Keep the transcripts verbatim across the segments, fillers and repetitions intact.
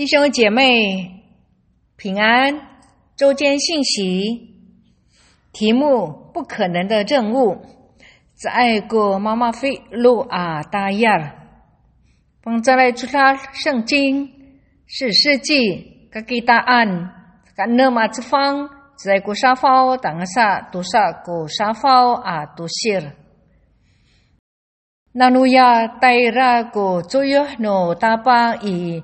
弟兄姐妹平安，周间信息，题目：不可能的任务。Caay ko mamafilo a tayal. Fangcalay Codad Sengcing, 士师记, kakitaan, kaenem a cefang, caay ko safaw tangasa tosa ko safaw a tosir. Nanoya tayra ko coyoh no Tapang i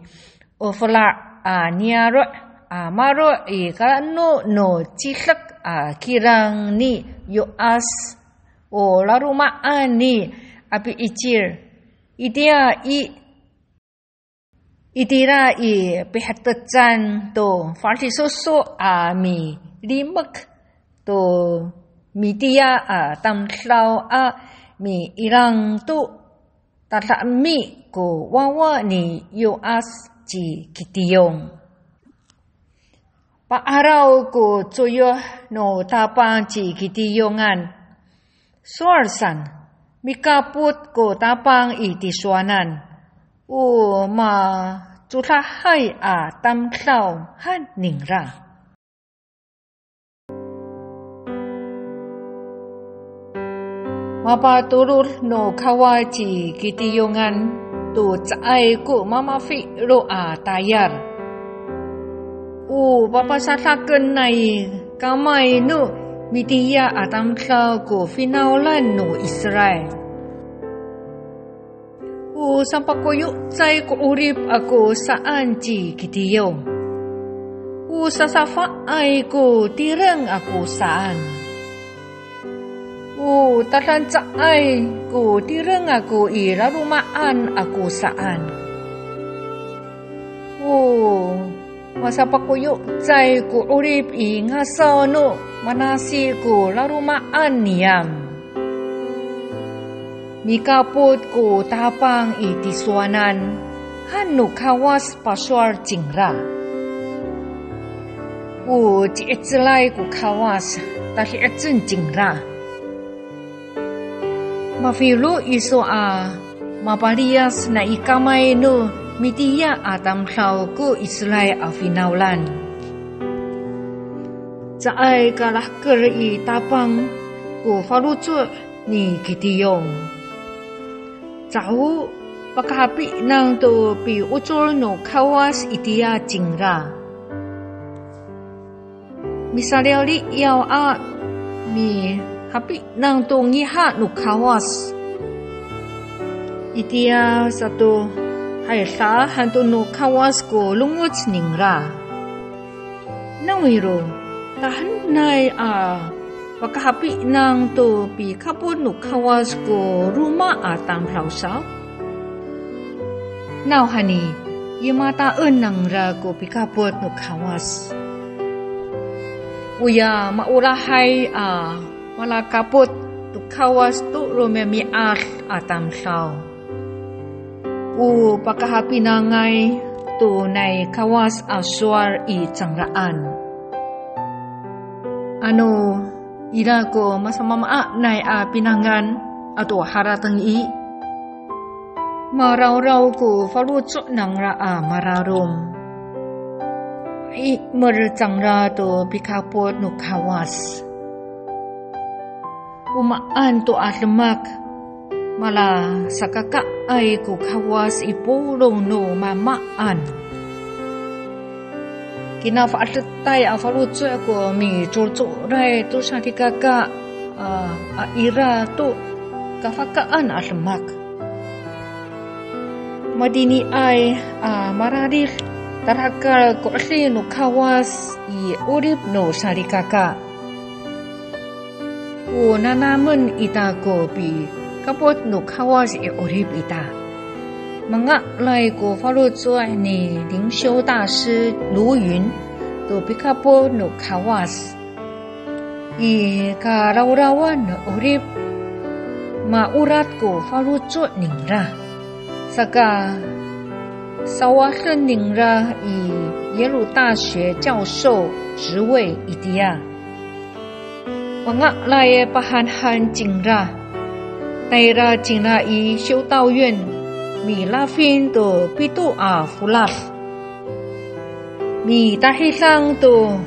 Ofela a niyaro' a maro' i kalaeno no cidek a kilang ni Yoas, o laloma'an ni Api'icil. Itiya i, itira i pihetecan to fadisoso' a milimek to Mitiya a tamdaw a miilang to tada'emi ko wawa ni Yoas ci Kitiyon. Pa'araw ko coyoh no Tapang ci Kitiyonan. Sowal san, mikapot ko Tapang i tisowanan, o macodahay a tamdaw han ningra. Mapatorod no Kawas ci Kitiyonan to caay ko mamafilo a tayal. O papasadaken nai kamay no Mitiya a tamdaw ko finawlan no Israil. O sapakoyocay ko 'orip ako saan ci Kitiyon. O sasafaay ko tireng ako saan. O tadanca'ay ko tireng ako i laloma'an ako saan. O masapakoyocay ko 'orip i ngasaw no manasi ko laloma'an niyam. Mikapot ko Tapang i tisowanan, han no Kawas pasowal cingra. O ci'icelay ko Kawas, tadi'ecen cingra. Mafilo iso a mapaliyas nai kamay no Mitiya a tamdaw ko Israil a finawlan. Caay ka lahker i Tapang ko faloco' ni Kitiyon. Caho pakahapinang to piocor no Kawas itiya cingra. Misaliyaliyaw a mihapinang to ngiha no Kawas. Itiya sato, hay dahan to no Kawas ko longoc ningra. Nawiro, tahenay a pakahapinang to pikapot no Kawas ko roma a tamdaw saw? Nawhani, i mataen nangra ko pikapot no Kawas. Oya maolahay a malakapot to Kawas to romi'ami'ad a tamdaw. O pakahapinangay to nai Kawas a sowal i cangraan. Ano ira ko masamaamaanay a pinangan ato harateng i, marawraw ko faloco' nangra a mararom. Imer cangra to pikapot no Kawas. O maan to a demak, malasakakaay ko Kawas i polong no mamaan. Kinafa'edetay a faloco' ko micocoray to salikaka a, a ira to kafahekaan a demak. Matiniay a mararid, tarakal ko 'edil no Kawas i 'orip no salikaka. O nanamen ita ko pikapot no Kawas i 'orip ita. Mangalay ko faloco' ni 灵修大师罗云 to pikapot no Kawas. I karawrawan no 'orip, maorat ko faloco' ningra. Saka sawaden ningra i 耶鲁大学教授职位 itiya. Mangalay pahanhan cingra. Tayra cingra i 修道院 milafin to pito a folad. Mitahidang to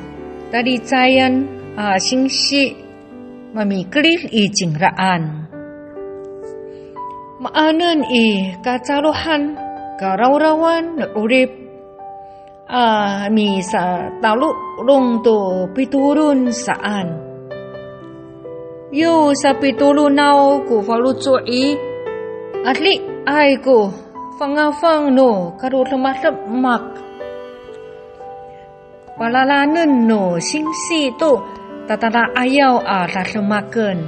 talicayan a singsi mamikerid i cingraan. Maanen i kacarohan karawrawan no 'orip a misatalolong to pitolon saan. Yo sapitolonaw ko faloco' i, adihay ko fangafang no kalodemademak. Palalanen no singsi to tatada'ayaw a dademaken.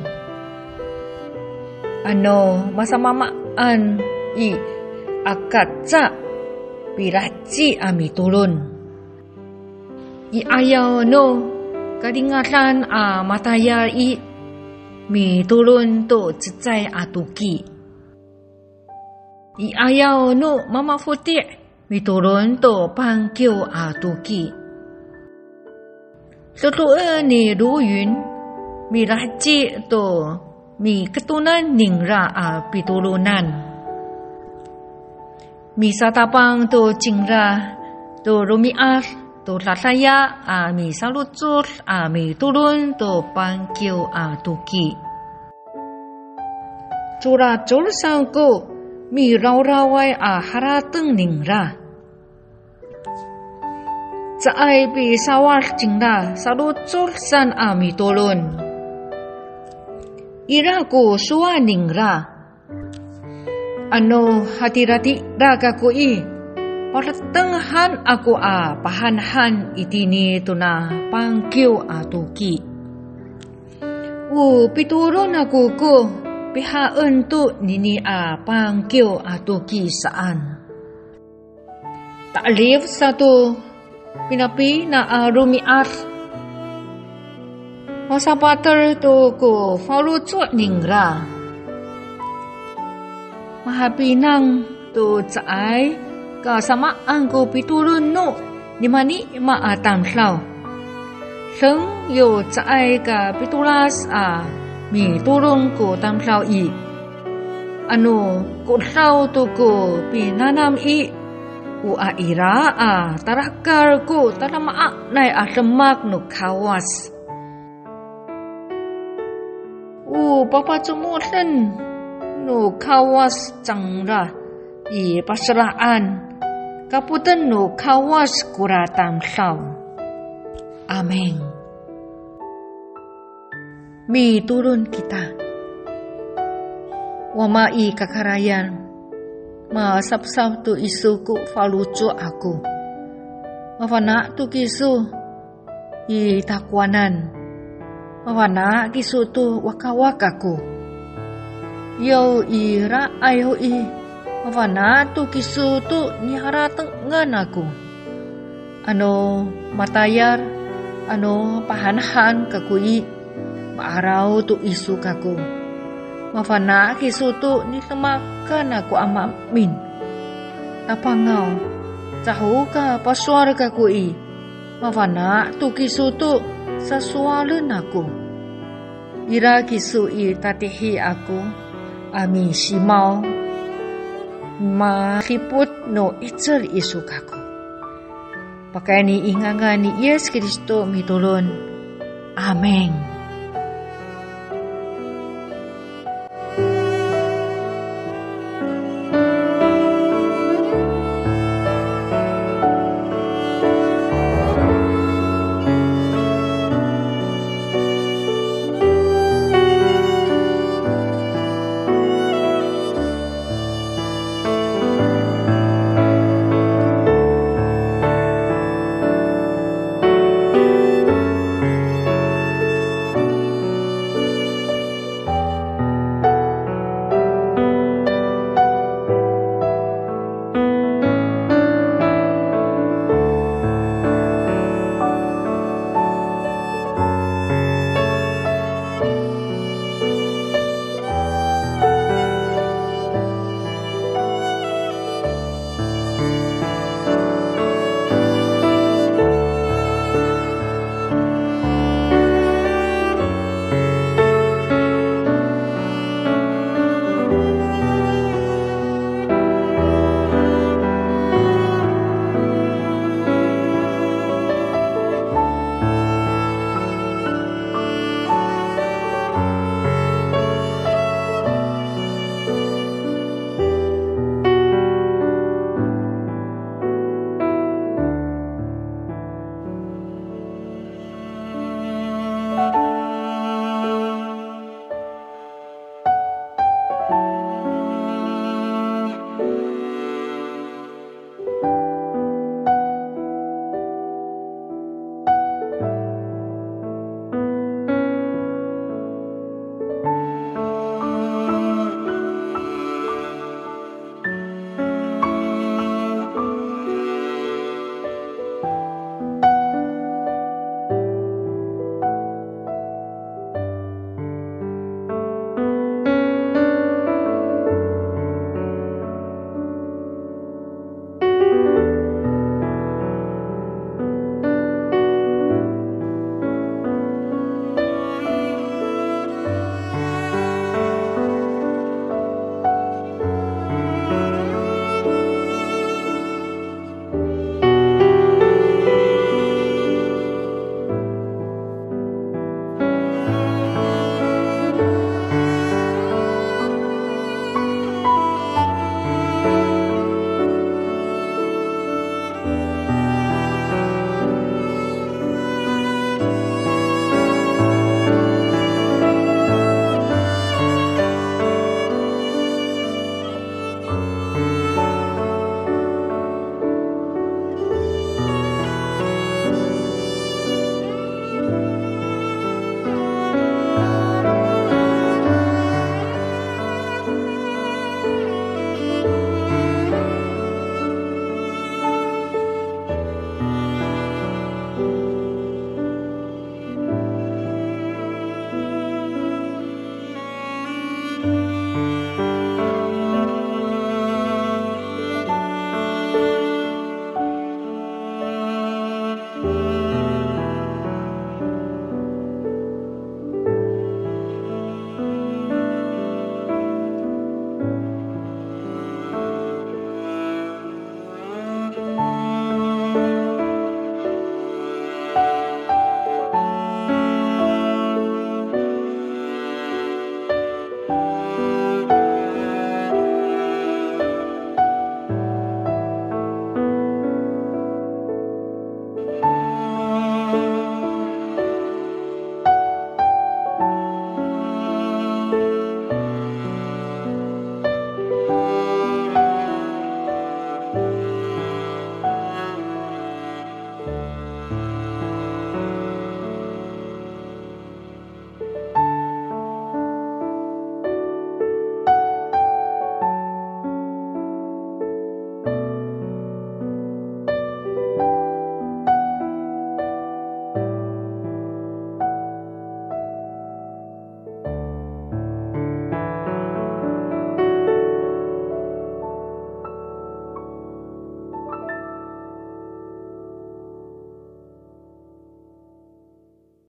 Ano masamamaan i, aka ca pilaheci a mitolon. I 'ayaw no kalingadan a matayal i, mitolon to cecay a toki. I 'ayaw no mamafoti' mitolon to pangkiw a toki. Dodoen ni Loyun, milaheci to miketonan ningra a pitolonan. Misatapang to cingra to romi'ad to dadaya a misalocod a mitolon to pangkiw a toki. Coracor sa ko mirawraway a harateng ningra. Caay pisawad cingra salocod san a mitolon. Ira ko sowal ningra. Ano hatiratira kako i, paleteng han ako a pahanhan itini tona pangkiw a toki. O pitolon ako ko pihaen to nini a pangkiw a toki saan. Ta'elif sato pinapina a romi'ad. Masapater to ko faloco' ningra. Mahapinang to caay ka samaan ko pitolon no nimanima a tamdaw. Deng yo caay ka pitolas a mitolon ko tamdaw i. Ano ko'edaw to ko pinanam i, o a ira a tarakal ko tadamaanay a demak no Kawas. O papacomoden no Kawas cangra i paselaan, kapoten no Kawas kora tamdaw. Amin. Mitolon kita. Wama i kakarayan, masapsap to iso ko faloco' ako. Mafana' to kiso i takowanan. Mafana' kiso to wakawak ako. Yaw i ra'ay ho i, mafana' to kiso to niharatengan ako. Ano matayal, ano pahanhan kako i, ma'araw to iso kako. Mafana' kiso to nidemakan ako a maemin. Tapangaw, caho ka pasowal kako i, mafana' to kiso to sasowalen ako. Ira kiso i tatihi ako a misimaw, madipot no 'icel iso kako. Pakayni i ngangan ni Yis Kristo mitolon. Amin.